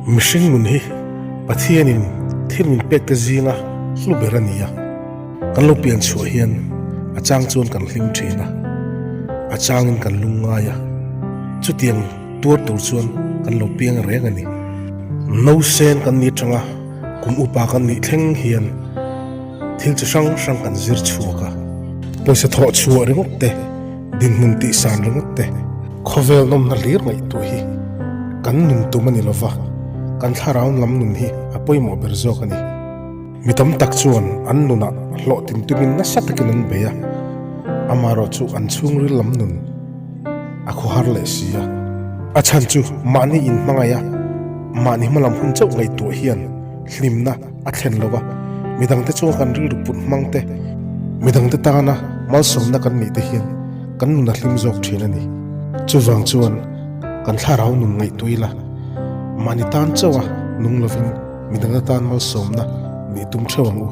Mihring nun hi Pathianin thil min pek te zinga hlu ber a ni a. Kan lo pian chhuah hian a chang chuan kan hlim thin a, a changin kan lung ngai a. Chutiang tuar tur chuan kan lo piang reng a ni. Nausen kan ni atanga kum upa kan nih thleng hian thil chi hrang hrang kan zir chhuak a. Pawisa thawh chhuah ringawt te, dinhmun tihsan ringawt te, khawvel nawmna hlir ngaihtuah hi kan nun tum a ni lova, kan thlarau lam nun hi a pawimawh ber zawk a ni. Mi tam tak chuan an nunah hlawhtin tumin nasa takin an bei a, amaherawhchu an chhungril lam nun a khawhar leh si a. A chhan chu mahni inhmangaih a, mahni hmalam hun chauh ngaihtuah hian hlimna a thlen lo a, midangte chunga kan rilru put hmang te, midangte tana malsawmna kan nih te hian kan nun a hlim zawk thin a ni. Chuvang chuan kan thlarau nun ngaihtuah ila, mahni tan chauha nung lovin, Midang atan malsawmna nih tum theuh ang u.